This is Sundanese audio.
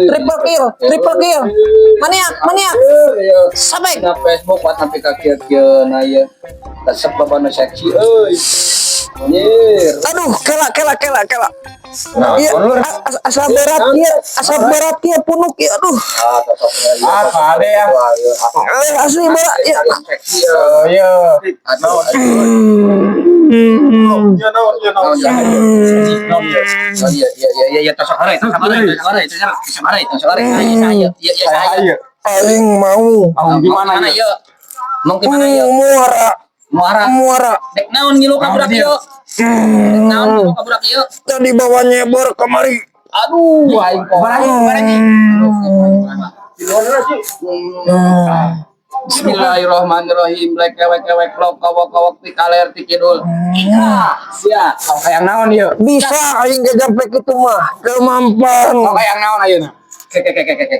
Triple kill, triple kill. Maniak, maniak. Iya. Sampai. Dina Facebook buat sampai ka kieu-kieu na ieu. Resep loba nu seksi euy. Anjir. Aduh, kela kela kela kela. Nah, Iya, lur. Asa berat ya, asa berat ya punuk ya, aduh. Ah, tosok ya. Ah, kade ya. Eh, asli berat ya. Seksi ya. Oh, iya. Aduh, aduh. Ya naon, ya naon. Naon, naon, iya. Oh, iya, tosok heureuy, tosok heureuy, tosok heureuy, tosok heureuy, tosok heureuy. Iya, iya, iya, iya, saya. Ayo. Aing mau. Mau gimana Mana ya? ieu? Mau gimana ieu? Muara, Muara. Muara. Dek naon ngilu ka budak ieu? Dek naon ngilu ka budak ieu? Tadi bawa nyebar kemari. Aduh, aing kok. Bismillahirrahmanirrahim. Lek kewek kewek lok kawok kawok ti kaler ti kidul. Ah, sia. Kau kayak naon ieu? Bisa aing ge sampai kitu mah. Kemampuan. Kau kayak naon ayeuna? Ke ke ke ke ke.